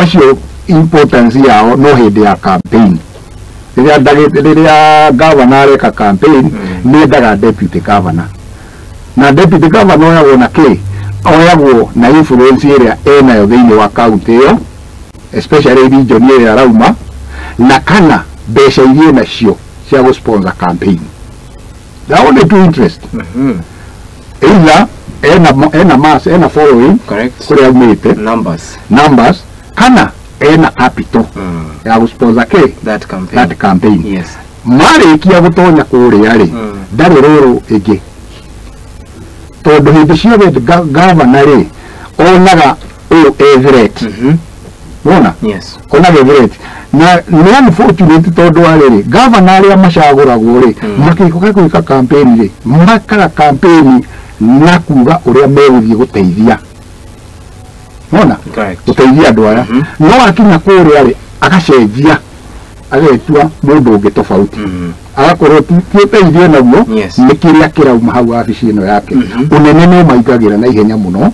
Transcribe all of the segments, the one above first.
Acio importance yao no hĩndĩ ya campaign, rĩrĩa governor areka campaign, nĩ endaga deputy governor, na deputy governor oyagwo na kĩ? Oyagwo na influence ĩrĩa enayo thĩinĩ wa county ĩyo, especially region ĩrĩa arauma, na kana mbeca iria enacio cia gũ sponsor campaign. The only two interest, either ena mass, ena following Correct. kũrĩa aumĩte, Numbers. Numbers, kana ena capital ya gũ sponsor kĩ? That campaign. That campaign. Marĩkia gũtonya kũrĩa rĩ, ndarĩ rũrũ ĩngĩ, tondũ hĩndĩ ciothe gavana rĩ onaga ũyũ e threat. Wona? Yes. Onaga e threat, na nĩ unfortunate tondũ wa rĩrĩ, gavana arĩa macagũragwo rĩ, makĩũka gwĩka campaign rĩ, makaga campaign na kuga ũrĩa megũthiĩ gũteithia, wona? Correct. Gũteithia andũ aya, no akinya kũrĩa rĩ, agacenjia, agetua mũndũ ũngĩ tofauti, agakorwo ti ũteithio naguo, nĩ kĩrĩa kĩrauma hau wabici ĩno yake. Ũnene nĩ ũmaingagĩra na ihenya mũno,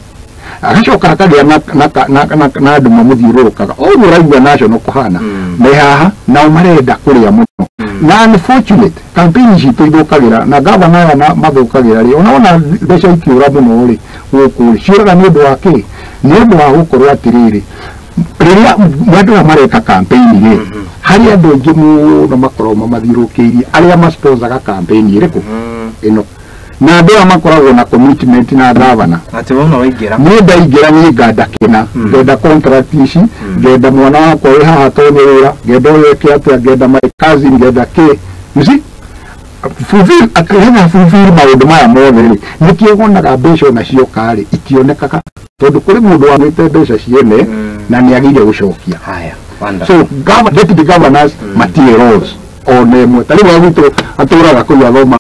agacoka akagĩa na andũ mamũthiũrũrũkaga o ũguo ũraigua national kũhana, me haha nao marenda kũrĩa mũno. Na unfortunate campaign citũ ithũkagĩra na gavana aya na mathũkagĩra rĩ, onaona mbeca ikĩũra mũno rĩ gũkũ rĩ, ciũraga nĩ ũndũ wa kĩ? Nĩ ũndũ wa gũkorwo atĩrĩrĩ, rĩrĩa andũ aya mareka campaign rĩ, harĩ andũ aingĩ mũno makoragwo mamathiũrũrũkĩirie, arĩa masponsaga campaign ĩrĩkũ? Ĩno. Na andũ aya makoragwo na commitment na gavana. Atĩ wona waingĩra. Niĩ ndaingĩra, niĩ nganda kĩna, ngenda contract ici, ngenda mwana wakwa wĩ haha tonye wĩra, ngenda ũyũ eke atĩa, ngenda my cousin, ngenda kĩ. You see, fulfill akĩgetha fulfill maũndũ maya mothe rĩ, nĩkĩo wonaga mbeca ona cioka rĩ itionekaga, tondũ kũrĩ mũndũ wagĩte mbeca ciene na nĩ agĩire gũcokia. Haya. Wonderful. So deputy governors matirĩ roles ona ĩmwe. Ta rĩu gwitũ atũraga kũu athoma.